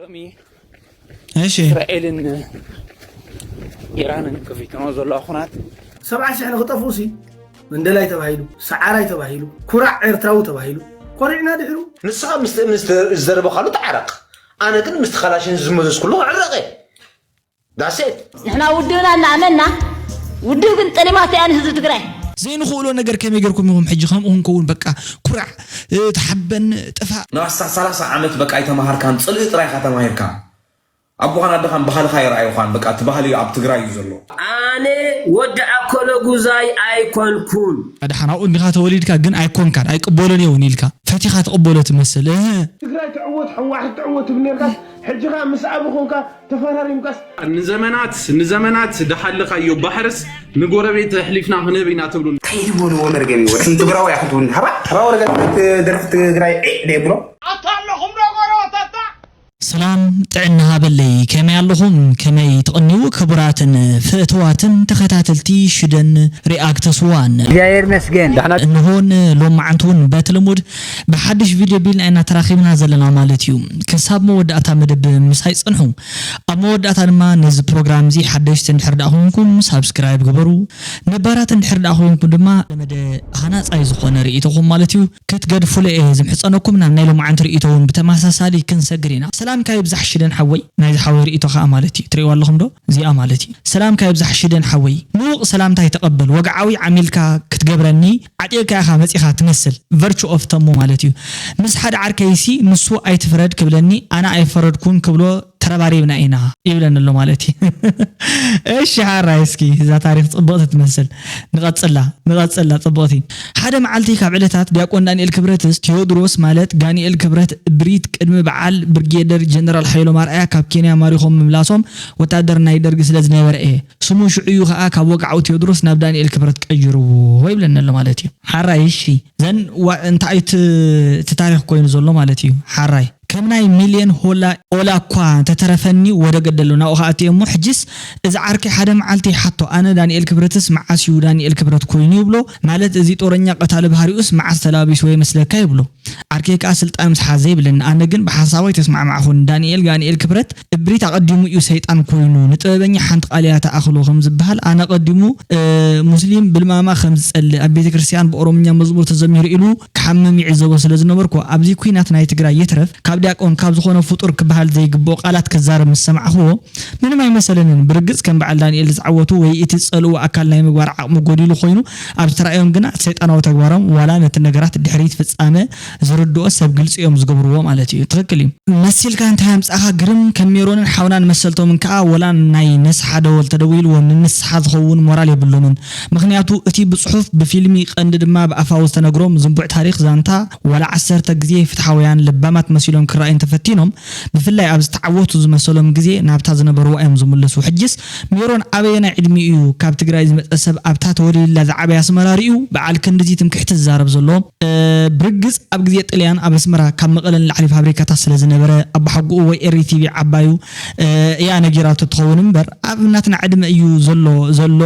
ሎሚ እሺ እስራኤልን ኢራንን ከፊትኖ ዘለዋ ኩናት ሰብዓ ሽሕ ንክጠፍኡ ሲ መንደላይ ተባሂሉ፣ ሰዓራይ ተባሂሉ፣ ኩራዕ ኤርትራዊ ተባሂሉ፣ ኮሪዕና ድሕሩ። ንስኻ ምስቲ እምኒ ዝተደርበኻሉ ተዓረቕ፣ ኣነ ግን ምስቲ ካላሽን ዝመዘዝኩሉ ክዕረቕ እየ። ዳሴት ንሕና ውድብና እናኣመና፣ ውድብ ግን ጠሊማቶ እያ ንህዝቢ ትግራይ። ዘይንኽእሎ ነገር ከመይ ጌርኩም ኢኹም ሕጂ ከምኡ ክንከውን በቃ ኩራዕ እ፣ ተሓበን ጥፋእ ንኣስታት ሰላሳ ዓመት በቃ ኣይተማሃርካን፣ ጽልኢ ጥራይ ኢኻ ተማሂርካ። ኣቦኻን ኣደኻን ባህልኻ ይረኣዩኻን፣ በቃ እቲ ባህሊ ኣብ ትግራይ እዩ ዘሎ። ኣነ ወዲ ኣኮለጉዛይ ኣይኮንኩን። ደሓን ኣብኡ እንዲኻ ተወሊድካ ግን ኣይኮንካን ኣይቅበሎን እየ እውን ኢልካ ፈቲኻ ትቕበሎ ትመስል እህ ትግራይ ትዕወት ሕዋሕት ትዕወት ትብል ነርካስ ሕጂ ኸዓ ምስ ኣብ ኾንካ ተፈራሪምካስ ንዘመናት ንዘመናት ድሓለኻዮ ባሕርስ ንጎረቤት ኣሕሊፍና ክንህብ ኢና ትብሉ። ከይድበልዎ መርገም ይወ ትግራዊ ያክትውን ሀባ ሀባ ወረገ ደርፍ ትግራይ ዒዕ ደብሎ ኣታ ኣለኹም ዶ ጎረባታታ ሰላም ጥዕና ሃበለይ፣ ከመይ ኣለኹም? ከመይ ትቕንዩ? ክቡራትን ፍእትዋትን ተኸታተልቲ ሽደን ሪኣክትስ ዋን፣ እግዚኣብሔር ይመስገን። እንሆን ሎማዓንቲ እውን በቲ ልሙድ ብሓድሽ ቪድዮ ቢልና ኢና ተራኺብና ዘለና ማለት እዩ። ክሳብ መወዳእታ መደብ ምሳይ ጽንሑ። ኣብ መወዳእታ ድማ ነዚ ፕሮግራም እዚ ሓደሽቲ እንድሕር ደኣ ኮይንኩም ሳብስክራይብ ግበሩ፣ ነባራት እንድሕር ደኣ ኮይንኩም ድማ መደ ሃናጻይ ዝኾነ ርእይቶኹም ማለት እዩ ክትገድፉለ እየ ዝምሕጸነኩም። ናብ ናይ ሎማዓንቲ ርእይቶ እውን ብተመሳሳሊ ክንሰግር ኢና። ሰላምካ ይብዛሕ ሽደን ሓወይ፣ ናይዚ ሓወይ ርእይቶ ከኣ ማለት እዩ። ትርእይዋ ኣለኹም ዶ? እዚኣ ማለት እዩ። ሰላምካ ይብዛሕ ሽደን ሓወይ፣ ምዉቕ ሰላምታይ ተቐበል። ወግዓዊ ዓሚልካ ክትገብረኒ ዓጢቕካ ኢኻ መጺኻ ትመስል። ቨርቹ ኦፍ ተሙ ማለት እዩ። ምስ ሓደ ዓርከይሲ ንሱ ኣይትፍረድ ክብለኒ ኣነ ኣይፈረድኩን ክብሎ ተረባሪብና ኢና ይብለኒ ኣሎ ማለት እዩ። እሺ ሓራይ እስኪ እዛ ታሪክ ጽብቕቲ ትመስል። ንቐጽላ ንቐጽላ ጽብቕቲ። ሓደ መዓልቲ ካብ ዕለታት ዲያቆን ዳንኤል ክብረትስ ቴዎድሮስ ማለት ዳንኤል ክብረት እብሪት ቅድሚ በዓል ብርጌደር ጀነራል ሓይሎም ኣርኣያ ካብ ኬንያ ማሪኾም ምምላሶም ወታደር ናይ ደርጊ ስለ ዝነበረ እየ። ስሙ ሽዑ እዩ ከኣ ካብ ወግዓዊ ቴዎድሮስ ናብ ዳንኤል ክብረት ቀይርዎ ይብለኒ ኣሎ ማለት እዩ። ሓራይ እሺ ዘን እንታይ እቲ ታሪክ ኮይኑ ዘሎ ማለት እዩ። ሓራይ ከም ናይ ሚልዮን ሆላ ኦላ እኳ ተተረፈኒ ወደ ገደሉ ናብኡ ከኣትየ እሞ ሕጅስ እዚ ዓርከይ ሓደ መዓልቲ ይሓቶ ኣነ ዳንኤል ክብረትስ መዓስ እዩ ዳንኤል ክብረት ኮይኑ ይብሎ ማለት እዚ ጦረኛ ቀታሊ ባህሪኡስ መዓስ ተላቢስዎ ይመስለካ ይብሎ። ዓርከይ ከኣ ስልጣን ምስ ሓዘ ይብለኒ ኣነ ግን ብሓሳቡ ኣይተስማዕማዕኹን ዳንኤል ጋንኤል ክብረት እብሪት ኣቐዲሙ እዩ ሰይጣን ኮይኑ ንጥበበኛ ሓንቲ ቃል እያ ትኣኽሎ ከም ዝበሃል ኣነ ኣቐዲሙ ሙስሊም ብልማማ ከም ዝጸልእ ኣብ ቤተክርስትያን ብኦሮምኛ መዝሙር ተዘሚሩ ኢሉ ክሓምም ይዕዘቦ ስለ ዝነበርኩ ኣብዚ ኲናት ናይ ትግራይ ይትረፍ ካብ ዲያቆን ካብ ዝኾነ ፍጡር ክበሃል ዘይግብኦ ቃላት ክዛረብ ምስ ሰማዕኽዎ ምንም ኣይመሰለንን። ብርግጽ ከም በዓል ዳንኤል ዝተዓወቱ ወይ እቲ ዝጸልእዎ ኣካል ናይ ምግባር ዓቕሚ ጎዲሉ ኮይኑ ኣብ ዝተራእዮም ግና እቲ ሰይጣናዊ ተግባሮም ዋላ ነቲ ነገራት ድሕሪት ፍጻመ ዝርድኦ ሰብ ግልጺ እዮም ዝገብርዎ ማለት እዩ። ትኽክል እዩ። መሲልካ እንታይ ኣምጻእኻ ግርም ከም ሜሮንን ሓውናን መሰልቶምን ከኣ ወላ ናይ ንስሓ ደወል ተደዊልዎም ንንስሓ ዝኸውን ሞራል የብሎምን። ምኽንያቱ እቲ ብጽሑፍ ብፊልሚ ቀንዲ ድማ ብኣፋዊ ዝተነግሮም ዝንቡዕ ታሪኽ ዛንታ ዋላ ዓሰርተ ግዜ ፍትሓውያን ለባማት መሲሎም ክረኣዩ እንተፈቲኖም ብፍላይ ኣብ ዝተዓወቱ ዝመሰሎም ግዜ ናብታ ዝነበርዋ እዮም ዝምለሱ። ሕጅስ ሜሮን ኣበየናይ ዕድሚኡ እዩ ካብ ትግራይ ዝመፀ ሰብ ኣብታ ተወሊድላ ዝዓበየ ኣስመራ ሪኡ በዓል ክንድዚ ትምክሕቲ ዝዛረብ ዘሎ? ብርግፅ ኣብ ግዜ ጥልያን ኣብ ኣስመራ ካብ መቐለ ንላዕሊ ፋብሪካታት ስለ ዝነበረ ኣቦሓጎኡ ወይ ኤሪ ቲቪ ዓባዩ እያ ነጊራቶ ትኸውን እምበር ኣብ ናትና ዕድመ እዩ ዘሎ ዘሎ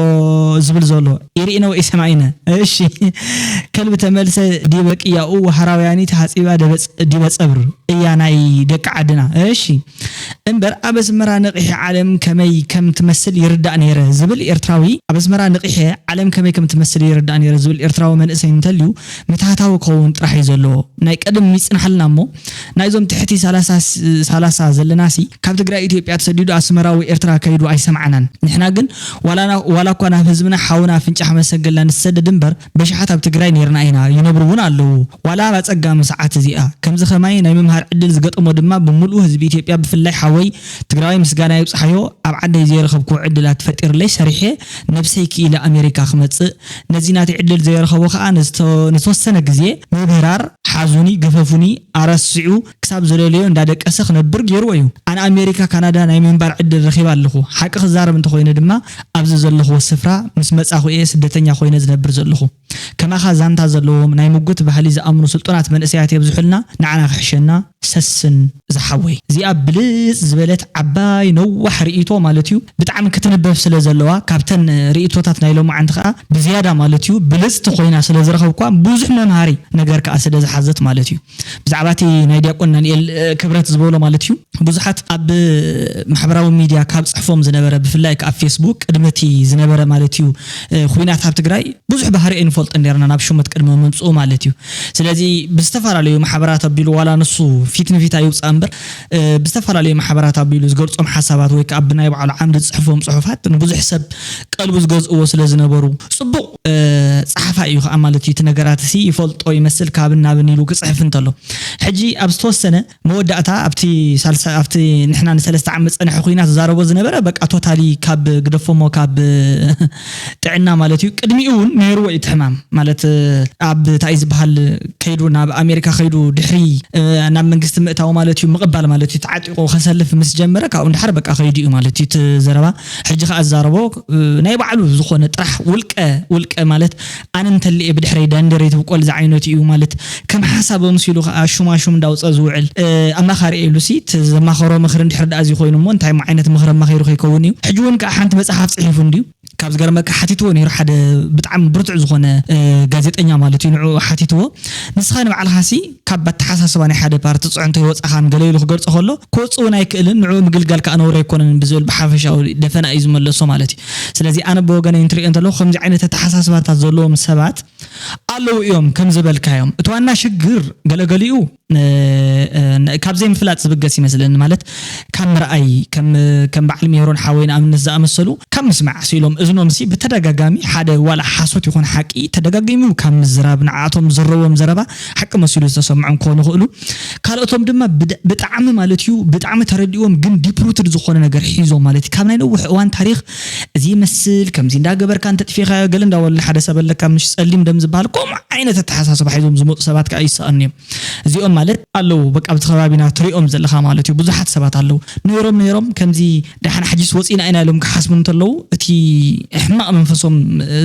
ዝብል ዘሎ ይርኢነ ወይ ሰማዒነ እሺ ከልቢ ተመልሰ ዲበ ቅያኡ ወሃራውያኒ ተሃፂባ ዲበ ፀብር እያ ናይ ደቂ ዓድና እሺ እምበር ኣብ ኣስመራ ነቒሐ ዓለም ከመይ ከም ትመስል ይርዳእ ነይረ ዝብል ኤርትራዊ ኣብ ኣስመራ ነቒሐ ዓለም ከመይ ከም ትመስል ይርዳእ ነይረ ዝብል ኤርትራዊ መንእሰይ እንተልዩ ምትሃታዊ ክኸውን ጥራሕ እዩ ዘለዎ ናይ ቀደም ይጽንሓልና እሞ ናይዞም ትሕቲ ሰላሳ ዘለናሲ ካብ ትግራይ ኢትዮጵያ ተሰዲዱ ኣስመራ ወይ ኤርትራ ከይዱ ኣይሰማዕናን ንሕና ግን ዋላ እኳ ናብ ህዝብና ሓውና ኣፍንጫ ከመሰገልና ንሰደድ እምበር በሽሓት ኣብ ትግራይ ነይርና ኢና ይነብሩ እውን ኣለዉ ዋላ ኣብ ኣጸጋሚ ሰዓት እዚኣ ከምዚ ከማይ ናይ ምምሃር ዕድል ዝገጠሞ ድማ ብምሉኡ ህዝቢ ኢትዮጵያ ብፍላይ ሓወይ ትግራዋይ ምስጋና ይብጽሓዮ ኣብ ዓደይ ዘይረኸብክዎ ዕድላት ፈጢርለይ ሰሪሐ ነብሰይ ክኢለ ኣሜሪካ ክመጽእ ነዚ ናተይ ዕድል ዘይረኸቦ ከኣ ንዝተወሰነ ግዜ ምብህራር ሓዙኒ ግፈፉኒ ኣረስዑ ክሳብ ዝደለዮ እንዳደቀሰ ክነብር ገይርዎ እዩ ኣነ ኣሜሪካ ካናዳ ናይ ምንባር ዕድል ረኺበ ኣለኹ ሓቂ ክዛረብ እንተኾይነ ድማ ኣብዚ ዘለኽዎ ስፍራ ምስ መጻኹ እየ ስደተኛ ኮይነ ዝነብር ዘለኹ ከማኻ ዛንታ ዘለዎም ናይ ምጉት ባህሊ ዝኣምኑ ስልጡናት መንእሰያት የብዝሑልና ንዓና ክሕሸና ሰስን ዝሓወይ እዚኣ ብልጽ ዝበለት ዓባይ ነዋሕ ርእይቶ ማለት እዩ ብጣዕሚ ክትንበብ ስለ ዘለዋ ካብተን ርእይቶታት ናይ ሎማዓንቲ ከዓ ብዝያዳ ማለት እዩ ብልጽቲ ኮይና ስለ ዝረኸብኳ ብዙሕ መምሃሪ ነገር ከዓ ስለ ዝሓዘ ዘት ማለት እዩ። ብዛዕባ እቲ ናይ ዲያቆን ናንኤል ክብረት ዝበሎ ማለት እዩ፣ ብዙሓት ኣብ ማሕበራዊ ሚድያ ካብ ጽሕፎም ዝነበረ፣ ብፍላይ ኣብ ፌስቡክ ቅድሚ እቲ ዝነበረ ማለት እዩ ኩናት ኣብ ትግራይ ብዙሕ ባህሪ ኣይንፈልጦ ነርና ናብ ሹመት ቅድሚ ምምፅኡ ማለት እዩ። ስለዚ ብዝተፈላለዩ ማሕበራት ኣቢሉ ዋላ ንሱ ፊት ንፊት ኣይውፃእ እምበር ብዝተፈላለዩ ማሕበራት ኣቢሉ ዝገልፆም ሓሳባት ወይ ከዓ ብናይ ባዕሉ ዓምዲ ዝፅሕፎም ፅሑፋት ንብዙሕ ሰብ ቀልቡ ዝገዝእዎ ስለ ዝነበሩ፣ ፅቡቕ ፀሓፋይ እዩ ከዓ ማለት እዩ። እቲ ነገራት ሲ ይፈልጦ ይመስል ካብን ናብን ኢሉ ክፅሕፍ እንተሎ፣ ሕጂ ኣብ ዝተወሰነ መወዳእታ ኣብቲ ሳልሳ ኣብቲ ንሕና ንሰለስተ ዓመት ዝፀንሐ ኩናት ዝዛረቦ ዝነበረ በቃ ቶታሊ ካብ ግደፎሞ ካብ ጥዕና ማለት እዩ። ቅድሚኡ እውን ነይርዎ እዩ እቲ ሕማም ማለት ኣብ እንታይ ዝበሃል ከይዱ ናብ ኣሜሪካ ከይዱ ድሕሪ ናብ መንግስቲ ምእታው ማለት እዩ ምቕባል ማለት እዩ ተዓጢቑ ከሰልፍ ምስ ጀመረ ካብኡ ንድሓር በቃ ከይዱ እዩ ማለት እዩ እቲ ዘረባ። ሕጂ ከዓ ዝዛረቦ ናይ ባዕሉ ዝኾነ ጥራሕ ውልቀ ውልቀ ማለት ኣነ እንተልየ ብድሕረይ ዳንደረይ ትብቆል ዝዓይነቱ እዩ ማለት ከም ሓሳብ መሲሉ ከዓ ሹማሹም እንዳውፀ ዝውዕል ኣማኻሪ ኢሉ ሲ ዘማኸሮ ምኽሪ እንድሕር ደኣ እዚ ኮይኑ እሞ እንታይ ዓይነት ምኽሪ ኣማኺሩ ከይከውን እዩ። ሕጂ እውን ከዓ ሓንቲ መፅሓፍ ፅሒፉ እንድዩ ካብ ዝገርመካ ሓቲትዎ ነይሩ ሓደ ብጣዕሚ ብርቱዕ ዝኾነ ጋዜጠኛ ማለት እዩ ንዕኡ ሓቲትዎ ንስኻ ንባዕልኻ ሲ ካብ ኣተሓሳስባ ናይ ሓደ ፓርቲ ፅዕንቶ ይወፃኻን ገለ ኢሉ ክገልፆ ከሎ ክወፅእ እውን ኣይክእልን ንዕኡ ምግልጋል ከዓ ነውሪ ኣይኮነን ብዝብል ብሓፈሻዊ ደፈና እዩ ዝመለሶ ማለት እዩ። ስለዚ ኣነ ብወገነይ እንትሪኦ እንተለኹ ከምዚ ዓይነት ኣተሓሳስባታት ዘለዎም ሰባት ኣለዉ እዮም ከም ዝበልካዮም። እቲ ዋና ሽግር ገለገሊኡ ካብ ዘይምፍላጥ ዝብገስ ይመስለኒ ማለት ካብ ምርኣይ ከም በዓል ሜሮን ሓወይ ንኣብነት ዝኣመሰሉ ካብ ምስማዕ ስኢሎም እዝኖም ሲ ብተደጋጋሚ ሓደ ዋላ ሓሶት ይኹን ሓቂ ተደጋጊሙ ካብ ምዝራብ ንዓኣቶም ዝረዎም ዘረባ ሓቂ መሲሉ ዝተሰምዖም ክኾኑ ይኽእሉ። ካልኦቶም ድማ ብጣዕሚ ማለት እዩ ብጣዕሚ ተረዲዎም ግን ዲፕሩትድ ዝኾነ ነገር ሒዞም ማለት እዩ ካብ ናይ ነዊሕ እዋን ታሪኽ እዚ ይመስል ከምዚ እንዳገበርካ እንተጥፊኻዮ ገለ እንዳበሉ ሓደ ሰብ ኣለካ ምሽ ጸሊም ደም ዝበሃል ከምኡ ዓይነት ኣተሓሳስባ ሒዞም ዝመፁ ሰባት ከዓ ይሰኣኑ እዮም። እዚኦም ማለት ኣለዉ በቃ ኣብቲ ከባቢና ትሪኦም ዘለኻ ማለት እዩ ብዙሓት ሰባት ኣለዉ ነይሮም ነይሮም ከምዚ ደሓን ሓጂስ ወፂና ኢና ኢሎም ክሓስቡ እንተለዉ እቲ ሕማቕ መንፈሶም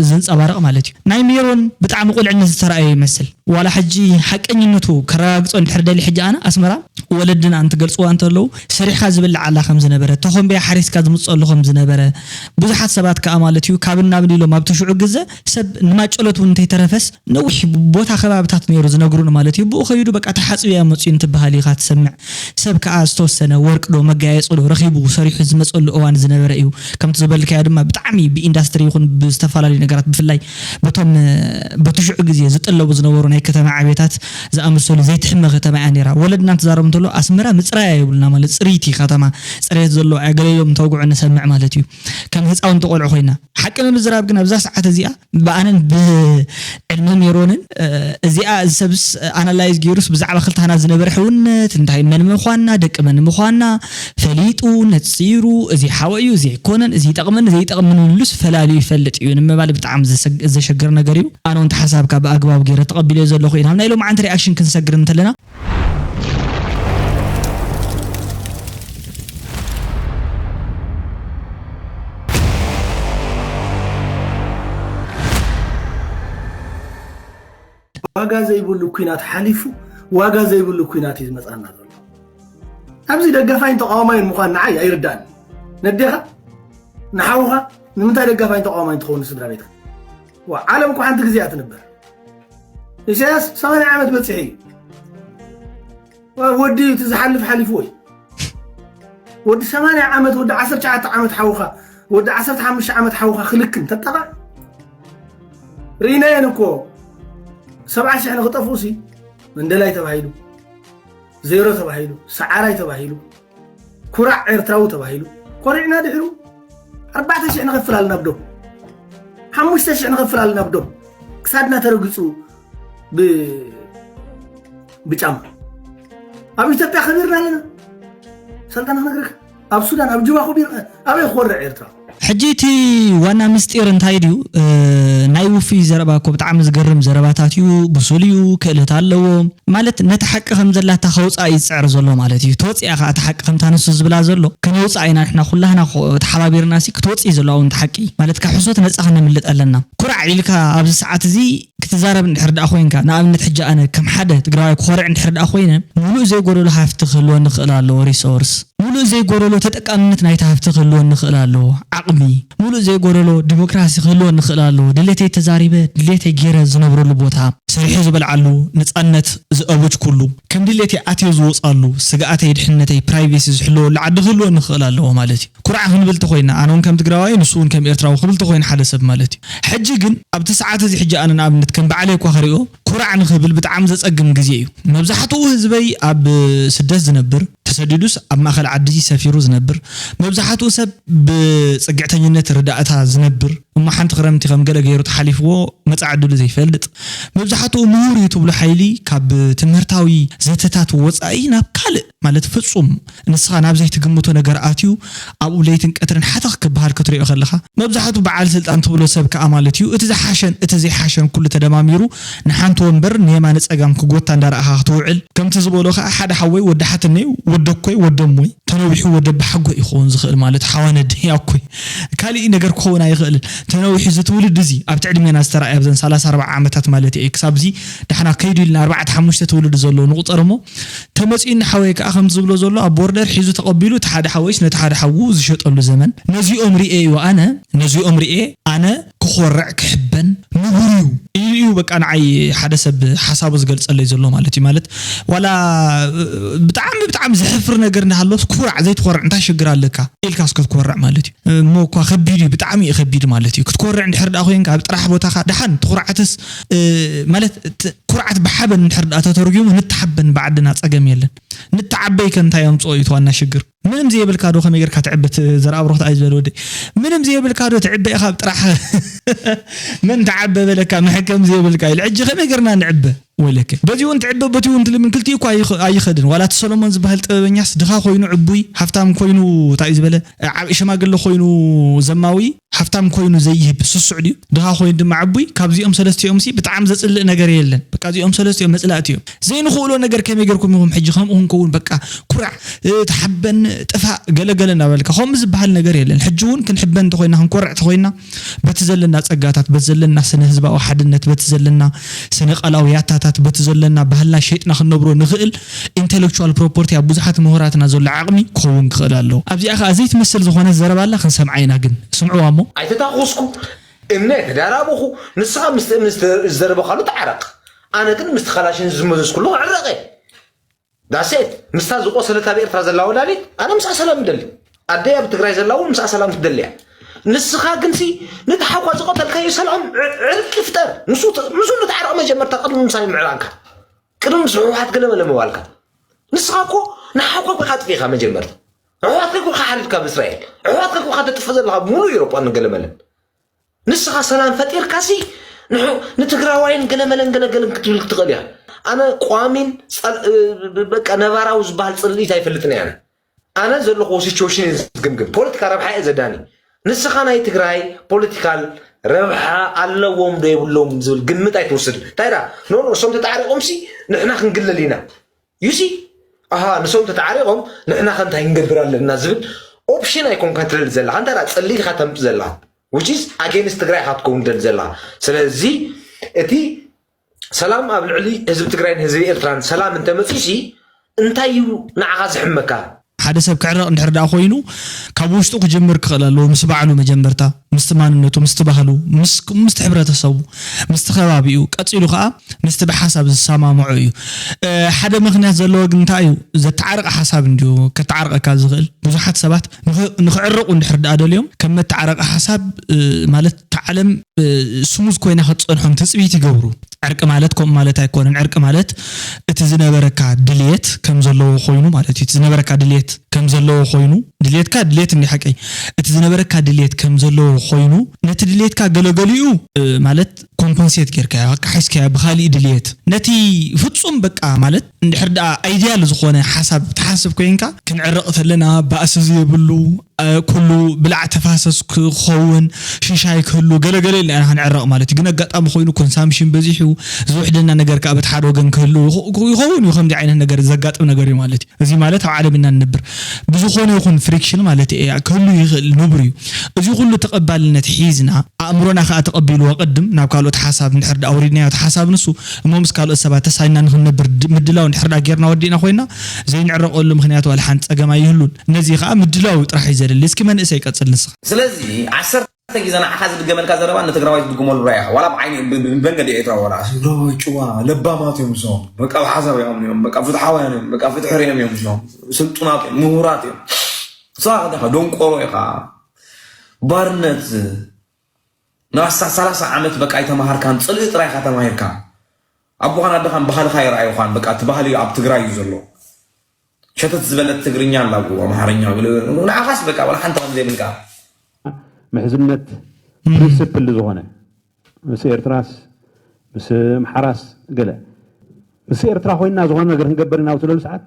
ዘንፀባርቕ ማለት እዩ። ናይ ሜሮን ብጣዕሚ ቁልዕነት ዝተረኣየ ይመስል ዋላ ሕጂ ሓቀኝነቱ ከረጋግፆ እንድሕር ደሊ ሕጂ ኣነ ኣስመራ ወለድና እንትገልፅዋ እንተለዉ ሰሪሕካ ዝብላዕ ኣላ ከም ዝነበረ ተኾምቢያ ሓሪስካ ዝምፀሉ ከም ዝነበረ ብዙሓት ሰባት ከዓ ማለት እዩ ካብን ናብን ኢሎም ኣብቲ ሽዑ ግዘ ሰብ ንማጨሎት እውን እንተይተረፈስ ነዊሕ ቦታ ከባብታት ነይሩ ዝነግሩን ማለት እዩ ብኡ ከይዱ በቃ ተሓፅብያ መፅዩ እንትበሃል ኢኻ ትሰምዕ ሰብ ከዓ ዝተወሰነ ወርቅ ዶ መጋየፂ ዶ ረኺቡ ሰሪሑ ዝመፀሉ እዋን ዝነበረ እዩ ከምቲ ዝበልካዮ ድማ ብጣዕሚ ብኢንዳስትሪ ይኹን ብዝተፈላለዩ ነገራት ብፍላይ በቶም በቲ ሽዑ ግዜ ዝጥለቡ ዝነበሩ ናይ ከተማ ዕቤታት ዝኣመሰሉ ዘይትሕመ ከተማ እያ ነይራ። ወለድና እንትዛረቡ እንተሎ ኣስመራ ምፅራያ የብሉና ማለት ፅርይቲ ከተማ ፅሬት ዘለዎ እያ ገለ ኢሎም እንተውግዑ ንሰምዕ ማለት እዩ። ከም ህፃውንቲ ቆልዑ ኮይና ሓቂ ንምዝራብ ግን ኣብዛ ሰዓት እዚኣ ብኣነን ብዕድመ ሜሮንን እዚኣ እዚ ሰብስ ኣናላይዝ ገይሩስ ብዛዕባ ክልታና ዝነበረ ሕውነት እንታይ መን ምኳንና ደቂ መን ምኳንና ፈሊጡ ነፂሩ እዚ ሓወ እዩ እዚ ኣይኮነን እዚ ይጠቕመኒ ዘይጠቕመኒ ኢሉስ ፈላልዩ ይፈልጥ እዩ ንምባል ብጣዕሚ ዘሸግር ነገር እዩ። ኣነ እውን ሓሳብካ ብኣግባቡ ገይረ ተቐቢለዮ ዘለኹ ኢና ናይ ሎማዓንቲ ሪኣክሽን ክንሰግር እንተለና ዋጋ ዘይብሉ ኩናት ሓሊፉ ዋጋ ዘይብሉ ኩናት እዩ ዝመፃና ዘሎ። ኣብዚ ደጋፋይን ተቃዋማይን ምኳን ንዓይ ኣይርዳእን። ነዴኻ ንሓውኻ ንምንታይ ደጋፋይን ተቃዋማይን ትኸውን ስድራ ቤትካ? ዋ ዓለም እኮ ሓንቲ ግዜ እያ ትንበር። ኢሳያስ ሰማንያ ዓመት በፂሑ እዩ። ወዲ እቲ ዝሓልፍ ሓሊፍዎ እዩ። ወዲ ሰማንያ ዓመት ወዲ ዓሰርተ ትሽዓተ ዓመት ሓውኻ ወዲ ዓሰርተ ሓሙሽተ ዓመት ሓውኻ ክልክም ተጣቓዕ ርኢናየን እኮ ሰብዓ ሽሕ ንኽጠፍኡ ሲ መንደላይ ተባሂሉ ዜሮ ተባሂሉ ሰዓራይ ተባሂሉ ኩራዕ ኤርትራዊ ተባሂሉ ኮሪዕና ድሕሩ ኣርባዕተ ሽሕ ንኸፍል ኣለና ብዶም ሓሙሽተ ሽሕ ንኸፍል ኣለና ብዶም ክሳድና ተረግፁ ብጫማ ኣብ ኢትዮጵያ ከቢርና ኣለና ሰልጣን ክነግረካ ኣብ ሱዳን ኣብ ጁባ ከቢርና ኣበይ ክወርዕ ኤርትራ ሕጂ እቲ ዋና ምስጢር እንታይ ድዩ? ናይ ውፉይ ዘረባ እኮ ብጣዕሚ ዝገርም ዘረባታት እዩ። ብሱል እዩ፣ ክእለት ኣለዎ። ማለት ነቲ ሓቂ ከም ዘላታ ከውፃእ እዩ ዝፅዕር ዘሎ ማለት እዩ። ተወፂኣ ከዓ እቲ ሓቂ ከምታ ንሱ ዝብላ ዘሎ ከነውፃእ ኢና ንሕና ኩላህና ተሓባቢርና ሲ ክትወፅእ እዩ ዘለዋ እውን እቲ ሓቂ ማለት ካብ ሕሶት ነፃ ክነምልጥ ኣለና። ኩራዕ ኢልካ ኣብዚ ሰዓት እዚ ክትዛረብ እንድሕር ደኣ ኮይንካ ንኣብነት ሕጂ ኣነ ከም ሓደ ትግራዋይ ክኾርዕ እንድሕር ደኣ ኮይነ ሙሉእ ዘይጎደሎ ሃፍቲ ክህልወኒ ክእል ኣለዎ ሪሶርስ ሙሉእ ዘይጎደሎ ተጠቃምነት ናይቲ ሃፍቲ ክህልወኒ ይኽእል ኣለዎ። ዓቕሚ፣ ሙሉእ ዘይጎደሎ ዲሞክራሲ ክህልወኒ ይኽእል ኣለዎ። ድሌተይ ተዛሪበ፣ ድሌተይ ገይረ ዝነብረሉ ቦታ፣ ሰሪሑ ዝበልዓሉ፣ ነጻነት ዝኣወጅኩሉ፣ ከም ድሌተይ ኣትዮ ዝወጻሉ፣ ስግኣተይ፣ ድሕነተይ፣ ፕራይቬሲ ዝሕለወሉ ዓዲ ክህልወኒ ይኽእል ኣለዎ ማለት እዩ። ኩራዕ ክንብል ተኾይና፣ ኣነ እውን ከም ትግራዋይ፣ ንሱ እውን ከም ኤርትራዊ ክብል ተኾይኑ ሓደ ሰብ ማለት እዩ። ሕጂ ግን ኣብቲ ሰዓት እዚ ሕጂ ኣነ ንኣብነት ከም ባዕለይ እኳ ክሪኦ፣ ኩራዕ ንኽብል ብጣዕሚ ዘጸግም ግዜ እዩ። መብዛሕትኡ ህዝበይ ኣብ ስደት ዝነብር፣ ተሰዲዱስ ኣብ ማእከል ዓዲ ሰፊሩ ዝነብር፣ መብዛሕትኡ ሰብ ብጽግዕተኝነት ርዳእታ ዝነብር፣ እሞ ሓንቲ ክረምቲ ከም ገለ ገይሩ ተሓሊፍዎ መጻኢ ዕድሉ ዘይፈልጥ፣ መብዛሕትኡ ምሁር እዩ ትብሎ ሓይሊ ካብ ትምህርታዊ ዘተታት ወጻኢ ናብ ካልእ፣ ማለት ፍጹም ንስኻ ናብ ዘይትግምቶ ነገር ኣትዩ ኣብኡ ለይትን ቀትርን ሓተኽ ክበሃል ክትሪኦ ከለኻ፣ መብዛሕትኡ በዓል ስልጣን ትብሎ ሰብ ከኣ ማለት እዩ፣ እቲ ዝሓሸን እቲ ዘይሓሸን ኩሉ ተደማሚሩ ንሓንቲ ወንበር ንየማነ ጸጋም ክጎታ እንዳረኣኻ ክትውዕል፣ ከምቲ ዝበሎ ከኣ ሓደ ሓወይ ወዲ ሓትነይ ወደኮይ ወደሞይ ተነዊሑ ወደ ኣባሓጎ ይኸውን ዝኽእል ማለት ሓዋነድ ያኮይ ካሊእ ነገር ክኸውን ኣይኽእልን። ተነዊሑ እዚ ትውልዲ እዚ ኣብቲ ዕድሜና ዝተረኣየ ኣብዘን ሰላሳ ኣርባዓ ዓመታት ማለት እየ ክሳብ እዚ ዳሕና ከይዱ ኢልና ኣርባዕተ ሓሙሽተ ትውልዲ ዘለዎ ንቑጸር እሞ ተመጺኡኒ ሓወይ ከኣ ከምቲ ዝብሎ ዘሎ ኣብ ቦርደር ሒዙ ተቐቢሉ እቲ ሓደ ሓወይስ ነቲ ሓደ ሓዉ ዝሸጠሉ ዘመን ነዚኦም ርኤ እዩ ኣነ ነዚኦም ርኤ ኣነ ክኾርዕ ክሕበን ንቡር እዩ ኢሉ እዩ በቃ ንዓይ ሓደ ሰብ ሓሳቡ ዝገልጸለይ ዘሎ ማለት እዩ። ማለት ዋላ ብጣዕሚ ብጣዕሚ ዘሕፍር ነገር እንዳሃሎስ ኩራዕ ዘይትኾርዕ እንታይ ሽግር ኣለካ ኢልካ እስከ ትኮርዕ ማለት እዩ። እሞ እኳ ከቢድ እዩ ብጣዕሚ እዩ ከቢድ ማለት እዩ። ክትኮርዕ እንድሕር ደኣ ኮይንካ ኣብ ጥራሕ ቦታኻ ደሓን ትኹርዓትስ ማለት ኩርዓት ብሓበን እንድሕር ደኣ ተተርጉሙ ንተሓበን ብዓድና ጸገም የለን። ንተዓበይ ከ እንታይ ኣምጽኦ እዩ እቲ ዋና ሽግር? ምንም ዘየብልካ ዶ ከመይ ጌርካ ትዕበ ዘርኣብሩኽ ተኣይ ዝበለ ወደይ ምንም ዘየብልካ ዶ ትዕበ ኢኻ ኣብ ጥራሕ መን ተዓበ በለካ መሕከም ዘየብልካ ኢሉ ሕጂ ከመይ ጌርና ንዕበ ወለከ በዚ እውን ትዕበ በቲ እውን ትልምን ክልቲኡ እኳ ኣይኸድን ዋላ እቲ ሰሎሞን ዝበሃል ጥበበኛስ ድኻ ኮይኑ ዕቡይ ሃፍታም ኮይኑ እንታይ ዝበለ ዓብ ሽማግለ ኮይኑ ዘማዊ ሃፍታም ኮይኑ ዘይህብ ስሱዕ ድዩ ድኻ ኮይኑ ድማ ዕቡይ ካብዚኦም ሰለስቲኦም ሲ ብጣዕሚ ዘፅልእ ነገር የለን በቃ እዚኦም ሰለስቲኦም መፅላእቲ እዮም ዘይንኽእሎ ነገር ከመይ ጌርኩም ኢኹም ሕጂ ከምኡ ክንከውን በቃ ኩራዕ ተሓበን ጥፋእ ገለገለ እናበልካ ከምኡ ዝበሃል ነገር የለን ሕጂ እውን ክንሕበን እንተኮይና ክንኮርዕ እንተኮይና በቲ ዘለና ፀጋታት በቲ ዘለና ስነ ህዝባዊ ሓድነት በቲ ዘለና ስነ ቃላዊ ያታታት በቲ ዘለና ባህልና ሸይጥና ክንነብሮ ንኽእል intellectual property ኣብ ብዙሓት ምሁራትና ዘሎ ዓቕሚ ክኸውን ክኽእል ኣለዎ ኣብዚኣ ከዓ ዘይትመስል ዝኾነት ዘረባ ኣላ ክንሰምዓ ኢና ግን ስምዕዋ እሞ ኣይተታኾስኩ እምነ ተዳራበኹ ንስኻ ምስቲ እምኒ ዝተዘረበኻሉ ተዓረቕ ኣነ ግን ምስቲ ካላሽን ዝመዘዝኩሉ ክዕረቕ እየ ዳሴት ምስታ ዝቆሰለት ኣብ ኤርትራ ዘላ ወላዲት ኣነ ምስኣ ሰላም ይደሊ ኣደይ ኣብ ትግራይ ዘላ እውን ምስኣ ሰላም ትደሊ እያ ንስኻ ግንሲ ነቲ ሓኳ ዝቐተልካዮ ሰላም ዕርቂ ፍጠር ምስኡ ንትዓረቕ መጀመርታ ቅድሚ ምሳይ ምዕራንካ ቅድሚ ምስ ህወሓት ገለመለ ምባልካ ንስኻ እኮ ንሓኳ እኮ ኢኻ ኣጥፊእኻ መጀመርታ ኣሕዋትካ እኮ ኢኻ ሓሪድካ ኣብ እስራኤል ኣሕዋትካ እኮ ኢኻ ተጥፍእ ዘለኻ ብምሉእ ኤውሮጳ ንገለመለን ንስኻ ሰላም ፈጢርካሲ ንትግራዋይን ገለመለን ገለገለን ክትብል ክትኽእል ኢኻ ኣነ ቋሚን በቃ ነባራዊ ዝበሃል ፅልኢት ኣይፈልጥን እየ ኣነ ዘለኹዎ ሲቹዌሽን እየ ዝግምግም ፖለቲካ ረብሓ እየ ዘዳኒ ንስኻ ናይ ትግራይ ፖለቲካል ረብሓ ኣለዎም ዶ የብሎም ዝብል ግምት ኣይትወስድ እንታይ ዳ ኖ እሶም ተጣዕሪቆምሲ ንሕና ክንግለል ኢና ዩሲ ኣሃ ንሶም ተተዓሪቖም ንሕና ከ እንታይ ክንገብር ኣለና ዝብል ኦፕሽን ኣይኮንካን ትደሊ ዘለኻ እንታይ ደኣ ጸሊኢኻ ተምጽእ ዘለኻ which is against ትግራይ ኢኻ ትከውን ትደሊ ዘለኻ ስለዚ እቲ ሰላም ኣብ ልዕሊ ህዝቢ ትግራይን ህዝቢ ኤርትራን ሰላም እንተመጺኡሲ እንታይ እዩ ንዓኻ ዝሕመካ ሓደ ሰብ ክዕረቕ እንድሕር ደኣ ኮይኑ ካብ ውሽጡ ክጅምር ክኽእል ኣለዎ ምስ ባዕሉ መጀመርታ ምስቲ ማንነቱ ምስቲ ባህሉ ምስቲ ሕብረተሰቡ ምስቲ ከባቢኡ ቀፂሉ ከዓ ምስቲ ብሓሳብ ዝሰማምዖ እዩ ሓደ ምኽንያት ዘለዎ ግን እንታይ እዩ ዘተዓርቕ ሓሳብ እንድዩ ከተዓርቐካ ዝኽእል ብዙሓት ሰባት ንኽዕረቑ እንድሕር ደኣ ደልዮም ከም መተዓረቒ ሓሳብ ማለት እታ ዓለም ስሙዝ ኮይና ክትፀንሖም ትፅቢት ይገብሩ ዕርቂ ማለት ከምኡ ማለት ኣይኮነን ዕርቂ ማለት እቲ ዝነበረካ ድልየት ከም ዘለዎ ኮይኑ ማለት እዩ ዝነበረካ ድልየት ከም ዘለዎ ኮይኑ ድልየትካ ድልየት እንዲ ሓቀይ እቲ ዝነበረካ ድልየት ከም ዘለዎ ኮይኑ ነቲ ድልየትካ ገለገሊኡ ማለት ኮምፖንሴት ጌርካዮ ኣካሒስካዮ ብካሊእ ድልየት ነቲ ፍጹም በቃ ማለት እንድሕር ደኣ ኣይድያል ዝኾነ ሓሳብ ትሓስብ ኮይንካ ክንዕረቕ ተለና ባእሲ ዘይብሉ ኩሉ ብላዕ ተፋሰስ ክኸውን ሽሻይ ክህሉ ገለገለ ኢልና ኢና ክንዕረቕ ማለት እዩ ግን ኣጋጣሚ ኮይኑ ኮንሳምሽን በዚሑ ዝውሕደና ነገር ከዓ በቲ ሓደ ወገን ክህሉ ይኸውን እዩ ከምዚ ዓይነት ነገር ዘጋጥም ነገር እዩ ማለት እዩ እዚ ማለት ኣብ ዓለም ኢና ንነብር ብዝኾነ ይኹን ፍሪክሽን ማለት እየ ክህሉ ይኽእል፣ ንቡር እዩ። እዚ ኩሉ ተቐባልነት ሒዝና፣ ኣእምሮና ከኣ ተቐቢልዎ ቅድም ናብ ካልኦት ሓሳብ እንድሕር ደኣ ኣውሪድናዮ፣ እቲ ሓሳብ ንሱ እሞ ምስ ካልኦት ሰባት ተሳይና ንኽንነብር ድ- ምድላው እንድሕር ደኣ ጌርና ወዲእና ኮይና፣ ዘይንዕረቐሉ ምኽንያት ዋላ ሓንቲ ጸገም ኣይህሉን። ነዚ ከኣ ምድላው ጥራሕ እዩ ዘድሊ። እስኪ መንእሰይ ቀጽል ንስኻ። ስለዚ ዓሰርተ ግዜ ንዓኻ ዝድገመልካ ዘረባ ንትግራዋይ ዝድግመሉ ራያ ዋላ ብዓይኒ ብ- ብ- ብመንገዲ ኤርትራ ዋላ ትግራዋይ ጭዋ ለባማት እዮም እዞም በቃ ብሓሳብ እዮም እዮም በቃ ፍትሓውያን እዮም በቃ ፍትሒ ርኦም እዮም እዞም ስልጡናት እዮም ምሁራት እዮም ንስኻ ከ ደንቆሮ ኢኻ ባርነት ንኣስታት ሰላሳ ዓመት በቃ ኣይተማሃርካን ጽልኢ ጥራይ ኢኻ ተማሂርካ ኣቦኻን ኣደኻን ባህልኻ ይረኣዩኻን በቃ እቲ ባህሊ ኣብ ትግራይ እዩ ዘሎ ሸተት ዝበለት ትግርኛ ኣላ ኣምሓርኛ ንዓኻስ በቃ ዋላ ሓንቲ ከም ዘይብልካ ምሕዝነት ፕሪንስፕል ዝኾነ ምስ ኤርትራስ ምስ ኣምሓራስ ገለ ምስ ኤርትራ ኮይና ዝኾነ ነገር ክንገብር ኢና ኣብ ትለሉ ሰዓት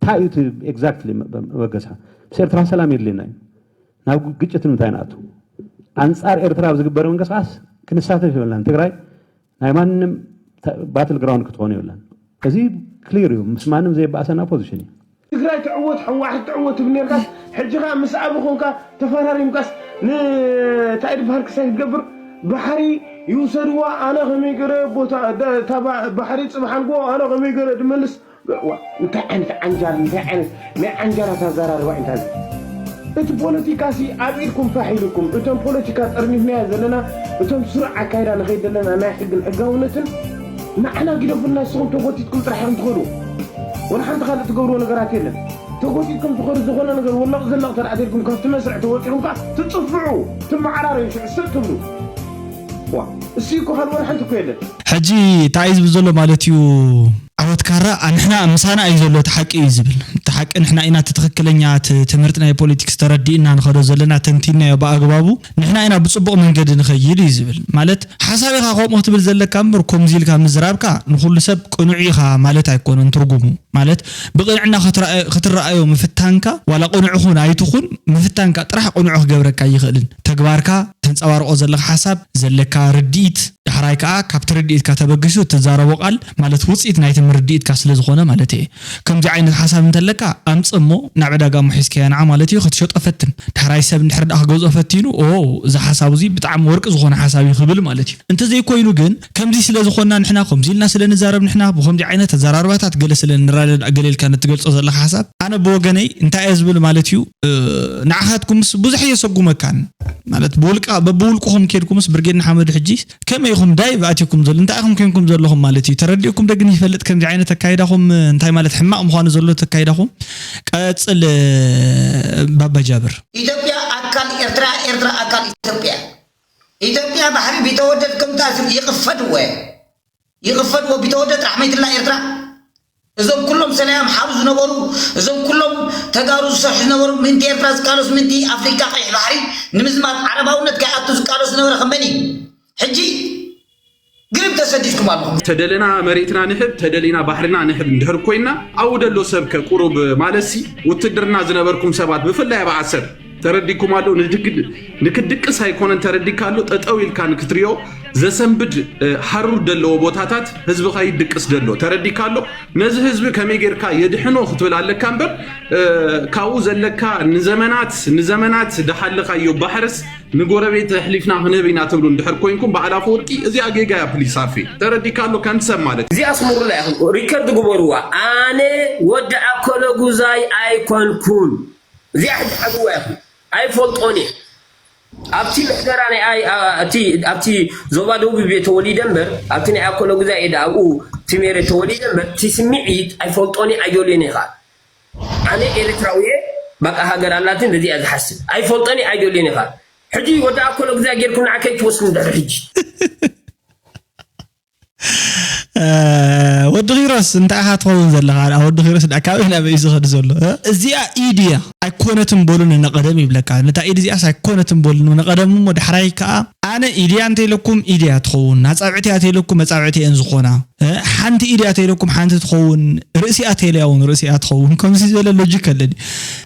እንታይ እዩ እቲ exactly መበገስካ ምስ ኤርትራ ሰላም የድልየና እዩ ናብ ግጭት ንምንታይ ንኣቱ ኣንፃር ኤርትራ ኣብ ዝግበር ምንቅስቃስ ክንሳተፍ የብልናን ትግራይ ናይ ማንም battle ground ክትኾን የብላን እዚ clear እዩ ምስ ማንም ዘየባእሰና position እዩ ትግራይ ትዕወት ሕዋሕት ትዕወት ትብል ነርካስ ሕጂ ኸዓ ምስ ኣቢ ኮንካ ተፈራሪምካስ ንታይ ድበሃል ክሳይ ክትገብር ባሕሪ ይውሰድዋ ኣነ ከመይ ገረ ቦታ ባሕሪ ፅብሓንጎ ኣነ ከመይ ገረ ድመልስ እንታይ ዓይነት ዓንጃል እንታይ ዓይነት ናይ ዓንጃላት ኣዘራርባ እንታይ እቲ ፖለቲካ ሲ ኣብ ኢድኩም ፋሕ ኢልኩም እቶም ፖለቲካ ጠርኒፍናዮ ዘለና እቶም ስሩዕ ኣካይዳ ንኸይድ ዘለና ናይ ሕግን ሕጋውነትን ንዓና ግደፉልና ንስኹም ተጎቲትኩም ጥራሕ ኢኹም ትኸዱ ወላ ሓንቲ ካልእ ትገብርዎ ነገራት የለን ተጎቲትኩም ትኸዱ ዝኾነ ነገር ወለቕ ዘለቕ ተደኣ ተልኩም ካብቲ መስርዕ ተወፂኹም ከዓ ትፅፍዑ ትመዓራረዩ ሽዑ ስጥ ትብሉ ዋ እሱ እኮ ካልእ ወላ ሓንቲ እኮ የለን ሕጂ እንታይ እዩ ዝብል ዘሎ ማለት እዩ ዓወት ካራ ንሕና ምሳና እዩ ዘሎ እቲ ሓቂ እዩ ዝብል እቲ ሓቂ ንሕና ኢና እቲ ትኽክለኛ እቲ ትምህርቲ ናይ ፖለቲክስ ተረዲእና ንኸዶ ዘለና ተንቲናዮ ብኣግባቡ ንሕና ኢና ብፅቡቕ መንገዲ ንኸይድ እዩ ዝብል ማለት ሓሳብ ኢኻ ከምኡ ክትብል ዘለካ እምበር ከምዚ ኢልካ ምዝራብካ ንኹሉ ሰብ ቅኑዕ ኢኻ ማለት ኣይኮነን ትርጉሙ ማለት ብቕንዕና ክትረኣዮ ምፍታንካ ዋላ ቅኑዕ ኹን ኣይትኹን ምፍታንካ ጥራሕ ቅኑዕ ክገብረካ ይኽእልን ተግባርካ ተንፀባርቆ ዘለኻ ሓሳብ ዘለካ ርድኢት ዳሕራይ ከዓ ካብቲ ርድኢትካ ተበጊሱ እትዛረቦ ቃል ማለት ውፅኢት ናይቲ ምርድኢትካ ስለዝኾነ ማለት እየ። ከምዚ ዓይነት ሓሳብ እንተለካ ኣምፅእ እሞ ናብ ዕዳጋ እሞ ሒዝካያ ንዓ ማለት እዩ ክትሸጦ ፈትን። ዳሕራይ ሰብ እንድሕር ደኣ ክገዝኦ ፈቲኑ ኦ እዚ ሓሳቡ እዚ ብጣዕሚ ወርቂ ዝኾነ ሓሳብ እዩ ክብል ማለት እዩ። እንተዘይኮይኑ ግን ከምዚ ስለዝኾንና ንሕና ከምዚ ኢልና ስለንዛረብ ንሕና ብኸምዚ ዓይነት ኣዘራርባታት ገለ ስለንረዳዳእ ገለ ኢልካ ነቲ ትገልፆ ዘለኻ ሓሳብ ኣነ ብወገነይ እንታይ እየ ዝብል ማለት እዩ ንዓኻትኩምስ ብዙሕ እየ ሰጉመካን ማለት ብውልቃ በብውልቅኹም ኬድኩምስ ብርጌድ ንሓመዱ ሕጂ ከመይ ኢኹም ዳይ ብኣትኩም ዘሎ እንታይ ኢኹም ኮንኩም ዘለኹም ማለት እዩ ተረዲእኩም ደግን ይፈልጥ ከምዚ ዓይነት ኣካይዳኹም እንታይ ማለት ሕማቕ ምዃኑ ዘሎ ተካይዳኹም ቀጽል ባባ ጃብር ኢትዮጵያ ኣካል ኤርትራ ኤርትራ ኣካል ኢትዮጵያ ኢትዮጵያ ባሕሪ ቢተወደድ ከምታ ይቕፈድወ ይቕፈድዎ ቢተወደድ ራሕመይትላ ኤርትራ እዞም ኩሎም ሰላያም ሓሩ ዝነበሩ እዞም ኩሎም ተጋሩ ዝሰርሑ ዝነበሩ ምንቲ ኤርትራ ዝቃለሱ ምንቲ ኣፍሪካ ቀይሕ ባሕሪ ንምዝማት ዓረባውነት ከይኣቱ ዝቃለሱ ዝነበረ ከመን እዩ ሕጂ ግርም ተሰዲድኩም ኣለኹም ተደለና መሬትና ንሕብ ተደሊና ባሕርና ንሕብ እንድሕር ኮይና ኣብኡ ደሎ ሰብ ከ ቁሩብ ማለትሲ ውትድርና ዝነበርኩም ሰባት ብፍላይ ኣብ ዓሰብ ተረዲኩም ኣሎ ንክድቅስ ኣይኮነን ተረዲካ ኣሎ ጠጠው ኢልካ ንክትሪኦ ዘሰንብድ ሃሩር ደለዎ ቦታታት ህዝብኻ ይድቅስ ደሎ ተረዲካ ኣሎ ነዚ ህዝቢ ከመይ ጌርካ የድሕኖ ክትብል ኣለካ እምበር ካብኡ ዘለካ ንዘመናት ንዘመናት ድሓለኻዮ ባሕርስ ንጎረቤት ኣሕሊፍና ክንህብ ኢና ትብሉ እንድሕር ኮይንኩም በዓል ኣፈወርቂ እዚኣ ጌጋ እያ ፕሊስ ኣፌ ተረዲካ ኣሎ ከም ሰብ ማለት እዚኣ ስምሩላ ኢኹም ሪከርድ ግበርዋ ኣነ ወዲ ኣኮለጉዛይ ኣይኮንኩን እዚኣ ሕጂ ሓዝዋ ኢኹም ኣይፈልጦን እየ ኣብቲ ምሕደራ ናይ ኣይ ኣብቲ ኣብቲ ዞባ ደቡብ እየ ተወሊደ እምበር ኣብቲ ናይ ኣኮለጉዛይ እየ ኣብኡ ቲሜረ ተወሊደ እምበር እቲ ስምዒት ኣይፈልጦን እየ ኣይደልዮን እየ ከዓ ኣነ ኤርትራዊ እየ በቃ ሃገር ኣላትን በዚ እያ ዝሓስብ ኣይፈልጦን እየ ኣይደልዮን እየ ከዓ ሕጂ ወዲ ኣኮሎ ግዛ ጌርኩም ንዓከይ ትወስዱ እንድሕር ሕጂ ወዲ ኪሮስ እንታይ ኢኻ ትኸውን ዘለኻ ወዲ ኪሮስ ዳ ካበይ ናበይ እዩ ዝኸድ ዘሎ እዚኣ ኢድያ ኣይኮነትን በሉ ንነቐደም ይብለካ ነታ ኢድ እዚኣስ ኣይኮነትን በሉ ንቐደም እሞ ዳሕራይ ከዓ ኣነ ኢድያ እንተኢለኩም ኢድያ ትኸውን ኣፃብዕቲ እያ ተኢለኩም ኣፃብዕቲ እየን ዝኾና እ፣ ሓንቲ ኢድ እያ ተይለኩም ሓንቲ ትኸውን፣ ርእሲ እያ ተይለያ እውን ርእሲ እያ ትኸውን። ከምዚ ዝበለ ሎጂክ ኣለኒ።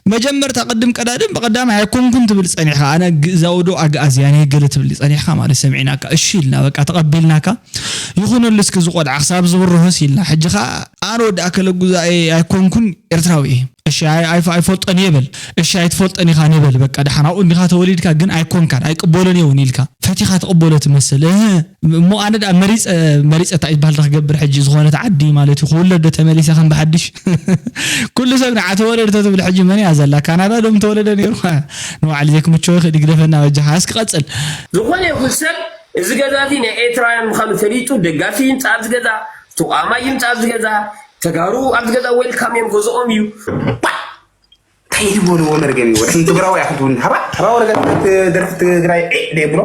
መጀመርታ ቅድም ቀዳድም ብቐዳማይ ኣይኮንኩን ትብል ጸኒሕካ። ኣነ ግእዛዊ ዶ ኣግኣዝያን እየ ገለ ትብል ጸኒሕካ ማለት ሰሚዕናካ፣ እሺ ኢልና በቃ ተቐቢልናካ። ይኹነሉ እስኪ ዝቆልዓ ክሳብ ዝብርሆስ ኢልና። ሕጂ ኸኣ ኣነ ወዲ ኣከለ ጉዛኤ ኣይኮንኩን ኤርትራዊ እየ። እሺ ኣይ-፣ ኣይፈ-፣ ኣይፈልጦን እየ በል። እሺ ኣይትፈልጦን ኢኻ ንበል። በቃ ደሓን ኣብኡ እንዲኻ ተወሊድካ ግን ኣይኮንካን፣ ኣይቅበሎን እየ እውን ኢልካ። ፈቲኻ ትቕበሎ ትመስል። እህ፣ እሞ ኣነ ደኣ መሪጸ፣ መሪጸ እንታይ ዝበሃል ዶ ክገብር ሕጂ ዝኾነት ዓዲ ማለት እዩ። ክውለድ ዶ ተመሊሰ ከም ብሓድሽ? ኩሉ ሰብ ንዓ ተወለድ ተትብል ሕጂ መን እያ ዘላ? ካናዳ ዶ ምተወለደ ነይሩ? ንባዕሉ ዘይክምችዎ ይኽእል ይግደፈና በጃኻ። እስኪ ቀጽል። ዝኾነ ይኹን ሰብ እዚ ገዛ እዚ ናይ ኤርትራውያን ምዃኑ ፈሊጡ ደጋፊ ይምጻእ ኣብዚ ገዛ፣ ተቋማይ ይምጻእ ኣብዚ ገዛ፣ ተጋሩ ኣብዚ ገዛ ዌልካም እዮም ገዝኦም እዩ። እንታይ ይበልዎ መርገም እዩ። ወዲ ትግራዊ ኢኻ ትብሉኒ። ሃባ፣ ሃባ ወረቀት ደርፊ ትግራይ ዒዕ ደይ ብሎ።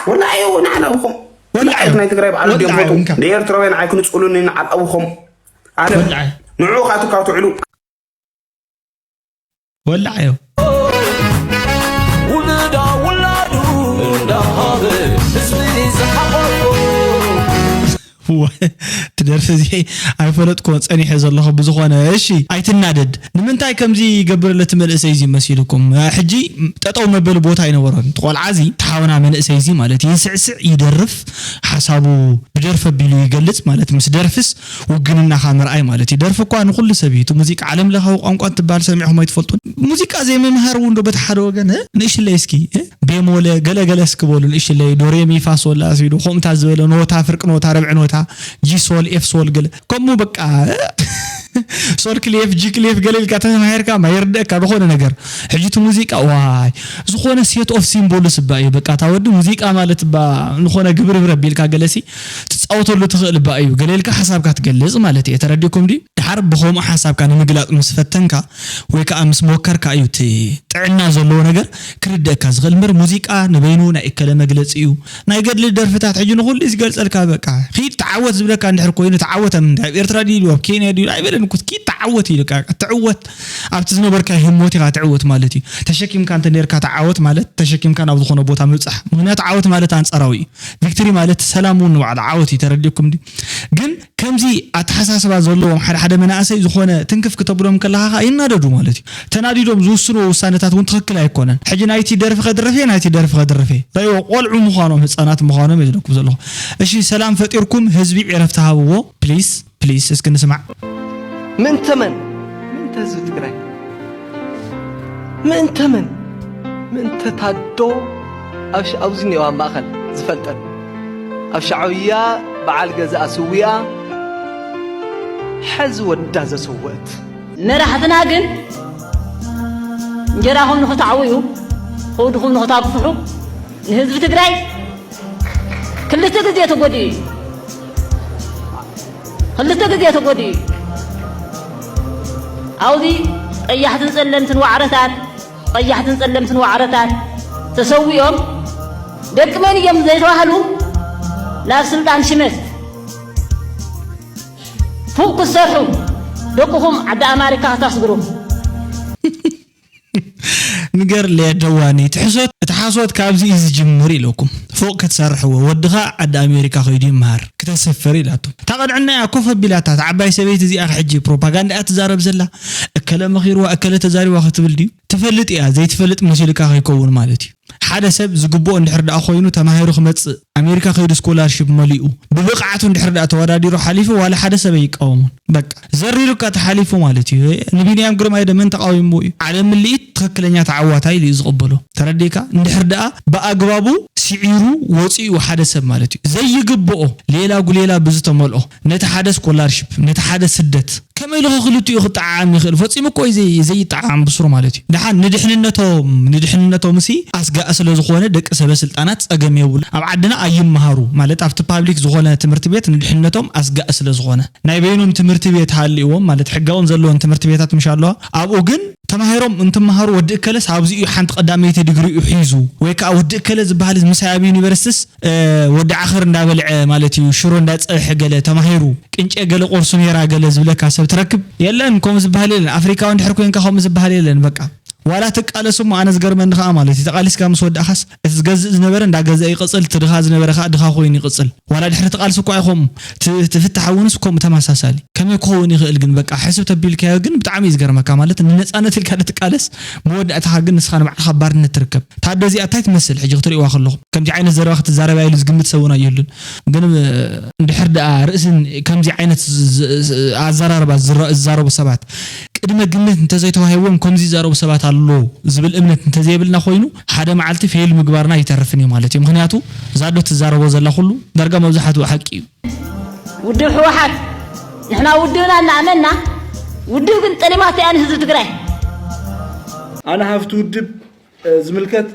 ወላ ኣየው ንዓና እኹም። ወላ ኣየው። ናይ ትግራይ በዓል ወላ ድዮም ኣየው፣ ፎቶ። እንካ። ንኤርትራውያን ኣይክንጽሉኒ ንዓል ኣውኹም። ኣነ ወላ ኣየው። ንዑ ካቱ ካብ ትዕሉ። ወላ ኣየው። ውልዳ ውላዱ እንዳሃበ ህዝቢ ዝሓቆፎ። እዋ፣ እቲ ደርፊ እዚ ኣይፈለጥኩዎን ጸኒሐ ዘለኹ። ብዝኾነ፣ እሺ፣ ኣይትናደድ። ንምንታይ ከምዚ ይገብር ኣሎ እቲ መንእሰይ እዚ መሲልኩም? ሕጂ ጠጠው መበሊ ቦታ ኣይነበሮን። እቲ ቆልዓ እዚ፣ እቲ ሓውና መንእሰይ እዚ ማለት እዩ፣ ይስዕስዕ፣ ይደርፍ፣ ሓሳቡ ብደርፊ ኣቢሉ ይገልጽ ማለት፣ ምስ ደርፍስ ውግንናኻ ምርኣይ ማለት እዩ። ደርፊ እኳ ንኹሉ ሰብ እዩ። እቲ ሙዚቃ ዓለም ለኻዊ ቋንቋ እንትበሃል ሰሚዕኹም ኣይትፈልጡን? ሙዚቃ ዘይምምሃር እውን ዶ በቲ ሓደ ወገን፣ እ? ንእሽለይ እስኪ፣ እ? ቤሞለ ገለ ገለ እስኪ በሉ ንእሽለይ፣ ዶ ሬ ሚ ፋ ሶል ላ ሲ ዶ፣ ከምኡታት ዝበለ ኖታ፣ ፍርቂ ኖታ፣ ርብዒ ኖታ፣ ጂ ሶል፣ ኤፍ ሶል ገለ። ከምኡ በቃ፣ እ? ሶል ክሌፍ፣ ጂ ክሌፍ ገለ ኢልካ ተማሂርካ እማ ይርደእካ ዝኾነ ነገር። ሕጂ እቲ ሙዚቃ፣ ዋይ፣ ዝኾነ ሴት ኦፍ ሲምቦልስ እባ እዩ። በቃ፣ እታ ወዲ ሙዚቃ ማለት እባ ዝኾነ ግብርብር ኣቢልካ ገለሲ ትጻወተሉ ትኽእል እባ እዩ። ገለ ኢልካ ሓሳብካ ትገልጽ ማለት እየ። ተረዲእኩም ድዩ? ድሓር ብኸምኡ ሓሳብካ ንምግላጽ ምስ ፈተንካ ወይ ከኣ ምስ ሞከርካ እዩ እቲ ጥዕና ዘለዎ ነገር ክርደእካ ዝኽእል እምበር፣ ሙዚቃ ንበይኑ ናይ እከለ መግለጺ እዩ። ናይ ገድሊ ደርፍታት ሕጂ ንኹሉ እዩ ዝገልጸልካ። በቃ፣ ኺድ ተዓወት ዝብለካ እንድሕር ኮይኑ፣ ተዓወት ኣብ ምንታይ? ኣብ ኤርትራ ድዩ? ኣብ ኬንያ ድዩ? ኣይበለን እኮ፣ ኪድ ተዓወት ኢሉካ። ትዕወት፣ ኣብቲ ዝነበርካዮ ህሞት ኢኻ ትዕወት ማለት እዩ። ተሸኪምካ እንተ ኔርካ ተዓወት ማለት፣ ተሸኪምካ ናብ ዝኾነ ቦታ ምብጻሕ። ምኽንያቱ ዓወት ማለት ኣንጻራዊ እዩ። ቪክቶሪ ማለት ሰላም እውን ንባዕሉ ዓወት እዩ። ተረዲእኩም ድዩ? ግን ከምዚ ኣተሓሳስባ ዘለዎም ሓደ ሓደ መናእሰይ ዝኾነ ትንክፍ ክተብሎም ከለኻ ኸኣ ይናደዱ ማለት እዩ። ተናዲዶም ዝውስንዎ ውሳነታት እውን ትኽክል ኣይኮነን። ሕጂ ናይቲ ደርፊ ከድርፍ እየ፣ ናይቲ ደርፊ ከድርፍ እየ። ራእይዎ ቆልዑ ምዃኖም፣ ህጻናት ምዃኖም እየ ዝለኩም ዘለኹ። እሺ፣ ሰላም ፈጢርኩም ህዝቢ ዕረፍቲ ሃብዎ። ፕሊስ፣ ፕሊስ፣ እስኪ ንስማዕ። ምእንተ መን? ምእንተ ህዝቢ ትግራይ። ምእንተ መን? ምእንተ ታዶ ኣብ ሻ-፣ ኣብዚ እኒኦ ኣብ ማእኸል ዝፈልጠን። ኣብ ሻዕብያ በዓል ገዛኣ ስዊኣ፣ ሐዚ ወዳ ዘሰወአት። መራሕትና ግን እንጀራኹም ንኽተዕውዩ፣ ሆድኹም ንኽታግፍሑ፣ ንህዝቢ ትግራይ ክልተ ግዜ ተጎዲኡ እዩ። ክልተ ግዜ ተጎዲኡ እዩ። ኣብዚ ቀያሕትን ጸለምትን ዋዕረታት፣ ቀያሕትን ጸለምትን ዋዕረታት ተሰዊኦም ደቂ መን እዮም ዘይተባህሉ ናብ ስልጣን ሽመት ፉቕ ክትሰርሑ ደቅኹም ዓዲ ኣማሪካ ክተስግሩ። ንገርለይ ኣደዋኒ፣ እቲ ሕሶት፣ እቲ ሓሶት ካብዚ እዩ ዝጅምር ኢለኩም። ፎቕ ክትሰርሕዎ፣ ወድኻ ዓዲ ኣሜሪካ ከይዱ ይምሃር፣ ክተስፍር ኢላቶ። እታ ቅንዕና እያ ኮፍ ኣቢላታ፣ እታ ዓባይ ሰበይቲ እዚኣ ሕጂ ፕሮፓጋንዳ እያ ትዛረብ ዘላ። እከለ መኺርዋ፣ እከለ ተዛሪባ ክትብል ድዩ? ትፈልጥ እያ፣ ዘይትፈልጥ መሲልካ ከይከውን ማለት እዩ። ሓደ ሰብ ዝግብኦ እንድሕር ደኣ ኮይኑ ተማሂሩ ክመጽእ፣ ኣሜሪካ ከይዱ ስኮላርሺፕ መሊኡ፣ ብብቕዓቱ እንድሕር ደኣ ተወዳዲሩ ሓሊፉ፣ ዋላ ሓደ ሰብ ኣይቃወሞን። በቃ፣ ዘሪሩካ ተሓሊፉ ማለት እዩ። ንቢንያም ግርማይ ዶ መን ተቃዊምዎ እዩ? ዓለም ምልኢት ትኽክለኛ ተዓዋታይ ኢሉ እዩ ዝቕበሎ። ተረዲእካ? እንድሕር ደኣ ብኣግባቡ ስዒሩ ወፂኡ ሓደ ሰብ ማለት እዩ። ዘይግብኦ ሌላ ጉሌላ ብዝተመልኦ ነቲ ሓደ ስኮላርሺፕ፣ ነቲ ሓደ ስደት፣ ከመይ ኢሉ ኸ ክልቲኡ ክጠዓዓም ይኽእል? ፈጺሙ እኮ እዩ ዘይ-፣ ዘይጠዓዓም ብሱሩ ማለት እዩ። ደሓን ንድሕንነቶም፣ ንድሕንነቶምሲ ኣስጋኢ ስለ ዝኾነ ደቂ ሰበ ስልጣናት ጸገም የብሉ። ኣብ ዓድና ኣይመሃሩ ማለት ኣብቲ ፓብሊክ ዝኾነ ትምህርቲ ቤት ንድሕንነቶም ኣስጋኢ ስለ ዝኾነ። ናይ በይኖም ትምህርቲ ቤት ሃልይዎም ማለት ሕጋውን ዘለዎን ትምህርቲ ቤታት ምሽ ኣለዋ። ኣብኡ ግን ተማሂሮም እንትመሃሩ ወዲ እከለስ ኣብዚ እዩ ሓንቲ ቀዳመይቲ ዲግሪኡ ሒዙ ወይ ከኣ ወዲ እከለ ዝበሃል ምሳይ ኣብ ዩኒቨርሲቲስ፣ እ፣ ወዲ ዓኽር እንዳበልዐ ማለት እዩ ሽሮ እንዳጸብሐ ገለ ተማሂሩ ቅንጨ ገለ ቆርሱ ኔራ ገለ ዝብለካ ሰብ ትረክብ የለን። ከምኡ ዝበሃል የለን። ኣፍሪካዊ እንድሕር ኮይንካ ከምኡ ዝበሃል የለን። በቃ ዋላ ትቃለስ እሞ፣ ኣነ ዝገርመኒ ከኣ ማለት እዩ፣ ተቃሊስካ ምስ ወዳእካስ እቲ ዝገዝእ ዝነበረ እንዳገዘአ ይቅጽል፣ እቲ ድኻ ዝነበረ ከኣ ድኻ ኮይኑ ይቅጽል። ዋላ ድሕሪ እቲ ቃልሲ እኮ ኣይኮምኡ፣ እቲ እቲ ፍታሕ እውንስ ከምኡ ተመሳሳሊ። ከመይ ክኸውን ይኽእል ግን? በቃ ሕስብ ተቢልካዮ ግን ብጣዕሚ እዩ ዝገርመካ። ማለት ንነጻነት ኢልካ ዶ ትቃለስ፣ መወዳእታኻ ግን ንስኻ ንባዕልኻ ኣብ ባርነት ትርከብ። ታደ እዚኣ እንታይ ትመስል? ሕጂ ክትርእይዋ ከለኹም ከምዚ ዓይነት ዘረባ ክትዛረብ ኢሉ ዝግምት ሰብ እውን ኣይህሉን። ግን እ፣ እንድሕር ደኣ ርእስን ከምዚ ዓይነት ዝ- ዝ- ዝ- ኣዘራርባ ዝረ- ዝዛረቡ ሰባት ቅድመ ግምት እንተዘይተዋሂብዎም ከምዚ ይዛረቡ ሰባት ኣሎ ዝብል እምነት እንተዘይብልና ኮይኑ ሓደ መዓልቲ ፌል ምግባርና ይተርፍን እዩ ማለት እዩ። ምክንያቱ እዛ ዶ ትዛረቦ ዘላ ኩሉ ዳርጋ መብዛሕትኡ ሓቂ እዩ። ውድብ ህወሓት ንሕና ውድብና እናኣመንና ውድብ ግን ጠሊማቶ እያ ንህዝቢ ትግራይ። ኣነ ሃፍቲ ውድብ እ፣ ዝምልከት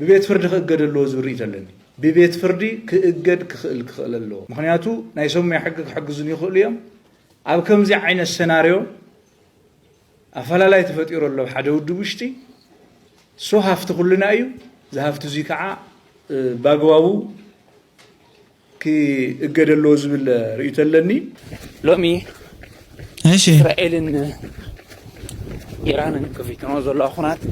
ብቤት ፍርዲ ክእገድ ኣለዎ ዝብል ርእይቶ ኣለኒ። ብቤት ፍርዲ ክእገድ ክኽእል ክኽእል ኣለዎ። ምክንያቱ ናይ ሰሙያ ሕጊ ክሕግዙን ይኽእሉ እዮም። ኣብ ከምዚ ዓይነት ሰናርዮ ኣፈላላይ ተፈጢሩ ኣሎ ኣብ ሓደ ውድብ ውሽጢ። ሶ ሃፍቲ ኩልና እዩ። እዚ ሃፍቲ እዚ ከዓ እ፣ ብኣግባቡ ክእገድ ኣለዎ ዝብል ርእይቶ ኣለኒ። ሎሚ እሺ እስራኤልን ኢራንን ከፊትኖ ዘለዋ ኩናት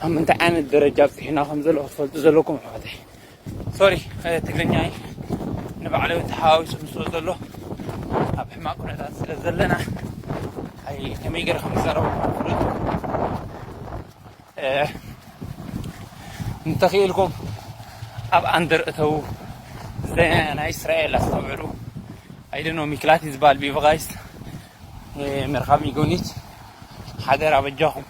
ኣብ ምንታይ ዓይነት ደረጃ ኣብፅሒና ከም ዘሎ ክትፈልጡ ዘለኩም ኣሕዋተይ። ሶሪ ትግርኛ ንባዕለይ ተሓዋዊሱ ምስ ዘሎ ኣብ ሕማቅ ኩነታት ስለ ዘለና ኣይ ከመይ ገይረ ከም ዝዛረበ ፍለጡ። እንተኽኢልኩም ኣብ ኣንደር እተው። ዜና ናይ እስራኤል ኣስተውዕሉ። ኣይደኖ ሚክላት ዝበሃል ቢቨ ጋይስ መርኻብ ሚጎኒት ሓደራ በጃኹም።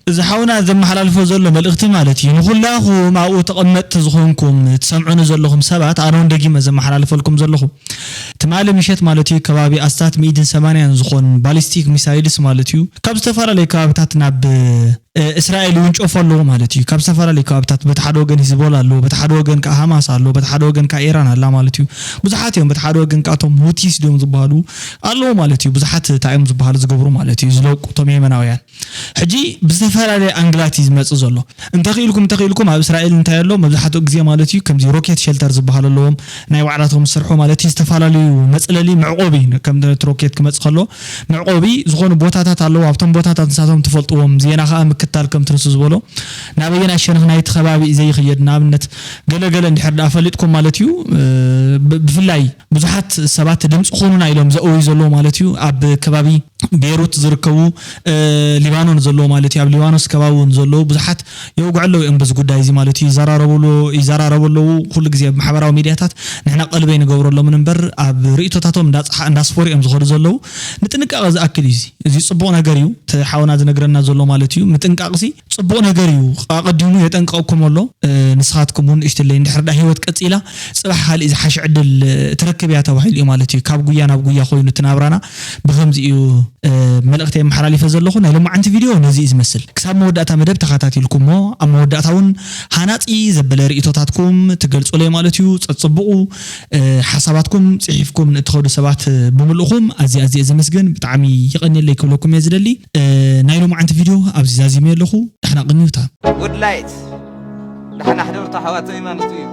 እዚ ሓውና ዘመሓላልፎ ዘሎ መልእኽቲ ማለት እዩ ንኹላኹም ኣብኡ ተቐመጥቲ ዝኾንኩም ትሰምዑኒ ዘለኹም ሰባት ኣነ እውን ደጊመ ዘመሓላልፈልኩም ዘለኹ ትማሊ ምሸት ማለት እዩ ከባቢ ኣስታት ሚእትን ሰማንያን ዝኾን ባሊስቲክ ሚሳይልስ ማለት እዩ ካብ ዝተፈላለዩ ከባብታት ናብ እስራኤል ይውንጨፉ ኣለዉ ማለት እዩ። ካብ ዝተፈላለዩ ከባብታት በቲ ሓደ ወገን ሂዝቦላ ኣለዉ፣ በቲ ሓደ ወገን ከዓ ሃማስ ኣሎ፣ በቲ ሓደ ወገን ከዓ ኢራን ኣላ ማለት እዩ። ብዙሓት እዮም በቲ ሓደ ወገን ከዓ እቶም ሁቲስ ድዮም ዝበሃሉ ኣለዉ ማለት እዩ። ብዙሓት እንታይ እዮም ዝበሃሉ ዝገብሩ ማለት እዩ ዝለቁ እቶም የመናውያን። ሕጂ ብዝተፈላለየ ኣንግላት እዩ ዝመፅእ ዘሎ። እንተኽኢልኩም እንተኽኢልኩም ኣብ እስራኤል እንታይ ኣሎ መብዛሕትኡ ግዜ ማለት እዩ ከምዚ ሮኬት ሸልተር ዝበሃል ኣለዎም ናይ ባዕላቶም ዝሰርሑ ማለት እዩ ዝተፈላለዩ መፅለሊ መዕቆቢ ከም ሮኬት ክመፅእ ከሎ መዕቆቢ ዝኾኑ ቦታታት ኣለዉ ኣብቶም ቦታታት ንሳቶም ትፈልጥዎም ዜና ከዓ ምክታል ከም ትንሱ ዝበሎ ናበየናይ ሸነኽ ናይቲ ከባቢ እዩ ዘይኽየድ ንኣብነት ገለገለ እንድሕር ደኣ ፈሊጥኩም ማለት እዩ ብፍላይ ብዙሓት ሰባት ድምፂ ኮኑና ኢሎም ዘእውዩ ዘለዉ ማለት እዩ ኣብ ከባቢ ቤሩት ዝርከቡ ሊባኖን ዘለዉ ማለት እዩ ኣብ ሊባኖስ ከባቢ እውን ዘለዉ ብዙሓት የውግዑ ኣለዉ እዮም በዚ ጉዳይ እዚ ማለት እዩ ይዘራረቡ ኣለዉ ኩሉ ግዜ ኣብ ማሕበራዊ ሚድያታት ንሕና ቀልቢ ኣይንገብረሎምን እምበር ኣብ ርእቶታቶም እንዳስፈሩ እዮም ዝኸዱ ዘለዉ ንጥንቃቐ ዝኣክል እዩ እዚ እዚ ፅቡቕ ነገር እዩ እቲ ሓውና ዝነግረና ዘሎ ማለት እዩ ምጥንቃቕሲ ፅቡቕ ነገር እዩ ኣቐዲሙ የጠንቀቕኩም ኣሎ ንስኻትኩም እውን ንእሽትለይ እንድሕር ዳ ህይወት ቀፂላ ፅባሕ ካሊእ ዝሓሽ ዕድል ትረክብ እያ ተባሂሉ እዩ ማለት እዩ ካብ ጉያ ናብ ጉያ ኮይኑ እቲ ናብራና ብከምዚ እዩ መልእኽቲ የመሓላሊፈ ዘለኹ ናይ ሎማዓንቲ ቪድዮ ነዚ እዩ ዝመስል ክሳብ መወዳእታ መደብ ተኸታቲልኩሞ ኣብ መወዳእታ እውን ሃናፂ ዘበለ ርእቶታትኩም ትገልፁለይ ማለት እዩ ፀፅብቑ ሓሳባትኩም ፅሒፍኩም ንእትኸዱ ሰባት ብምልእኹም ኣዝየ ኣዝየ ዘመስግን ብጣዕሚ የቐንየለይ ክብለኩም እየ ዝደሊ ናይ ሎማዓንቲ ቪድዮ ኣብዚ ዛዚመ ኣለኹ ደሕና ቅንዩታ ጉድ ላይት ደሕና ሕደሩ ተሓዋተይ ማለት እዩ